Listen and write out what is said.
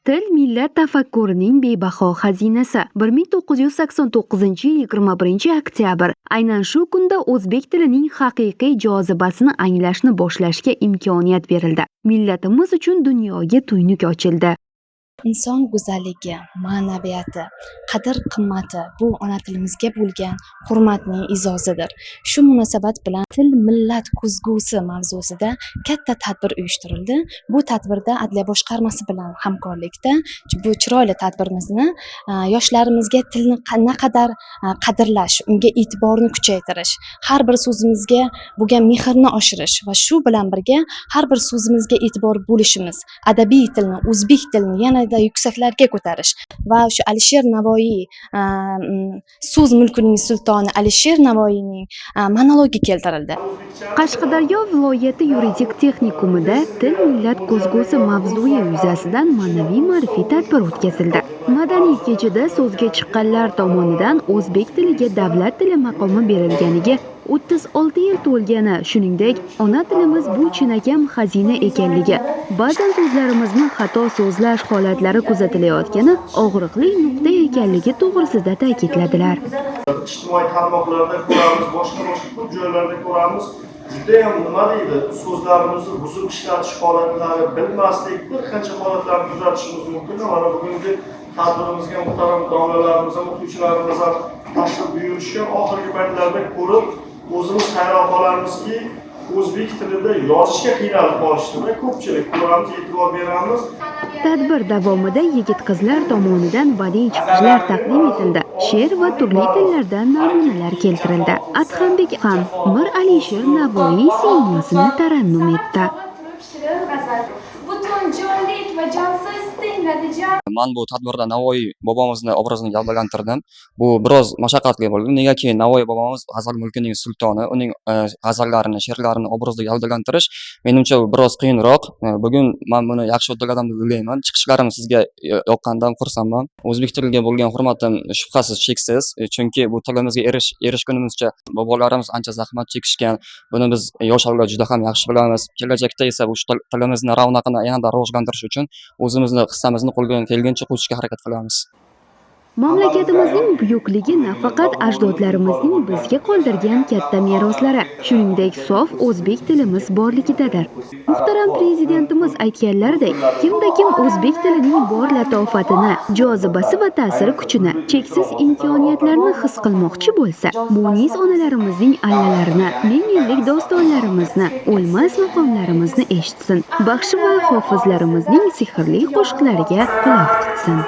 Til millat tafakkurining bebaho xazinasi. 1989-yil 21-oktyabr. Aynan shu kunda o'zbek tilining haqiqiy jozibasini anglashni boshlashga imkoniyat berildi. Millatimiz uchun dunyoga tuynuk ochildi. Inson go'zalligi, ma'naviyati, qadr-qimmati bu ona tilimizga bo'lgan hurmatning izozidir. Shu munosabat bilan "Til millat ko'zgusi" mavzusida katta tadbir uyushtirildi. Bu tadbirda Adliya boshqarmasi bilan hamkorlikda bu chiroyli tadbirimizni yoshlarimizga tilni naqadar qadrlash, unga e'tiborni kuchaytirish, har bir so'zimizga bo'lgan mehrni oshirish va shu bilan birga har bir so'zimizga e'tibor bo'lishimiz, adabiy tilni, o'zbek tilini yanada yuksaklarga ko'tarish va o'sha Alisher Navoiy, so'z mulkining sultoni Alisher Navoiyning monologi keltirildi. Qashqadaryo viloyati yuridik texnikumida "Til millat ko'zgusi" mavzui yuzasidan ma'naviy ma'rifiy tadbir o'tkazildi. Madaniy kechada so'zga chiqqanlar tomonidan o'zbek tiliga davlat tili maqomi berilganiga 36 yil to'lgani, shuningdek, ona tilimiz bu chinakam xazina ekanligi, ba'zan so'zlarimizni xato so'zlash holatlari kuzatilayotgani og'riqli nuqta ekanligi to'g'risida ta'kidladilar. Ijtimoiy tarmoqlarda ko'ramiz, boshqa boshqa ko'p joylarda ko'ramiz, judayam, nima deydi, so'zlarimizni buzib ishlatish holatlari, bilmaslik, bir qancha holatlarni kuzatishimiz mumkin. Mana bugungi tadbirimizga muhtaram domlalarimiz ham, o'qituvchilarimiz ham tashrif buyurishgan. Oxirgi paytlarda ko'rib, o'zimiz hayron qolamizki, o'zbek tilida yozishga qiynalib qolishdida ko'pchilik, ko'ramiz, e'tibor beramiz. Tadbir davomida yigit-qizlar tomonidan badiiy chiqishlar taqdim etildi. She'r va turli tillardan namunalar keltirildi. Adhambek ham Mir Alisher Navoiy siymosini tarannum etdi. Shirin g'azal butun jonlik va jonsiz tingladi jon. Man bu tadbirda Navoiy bobomizni obrazini gavdalantirdim. Bu biroz mashaqqatli bo'ldi. Negaki Navoiy bobomiz g'azal mulkining sultoni, uning g'azallarini, she'rlarini obrazda gavdalantirish menimcha biroz qiyinroq. Bugun man buni yaxshi uddaladim deb o'ylayman. Chiqishlarim sizga yoqqanidan xursandman. O'zbek tiliga bo'lgan hurmatim shubhasiz cheksiz, chunki bu tilimizga erishgunimizcha bobolarimiz ancha zahmat chekishgan. Buni biz yosh avlod juda ham yaxshi bilamiz. Kelajakda esa bu tilimizni ravnaqini yanada rivojlantirish uchun o'zimizni hissamizni qo'ldan kelgancha qo'shishga harakat qilamiz. Mamlakatimizning buyukligi nafaqat ajdodlarimizning bizga qoldirgan katta meroslari, shuningdek, sof o'zbek tilimiz borligidadir. Muhtaram Prezidentimiz aytganlaridek, kimda kim o'zbek tilining bor latofatini, jozibasi va ta'sir kuchini, cheksiz imkoniyatlarini his qilmoqchi bo'lsa, munis onalarimizning allalarini, ming yillik dostonlarimizni, o'lmas maqomlarimizni eshitsin, baxshi va hofizlarimizning sehrli qo'shiqlariga quloq tutsin.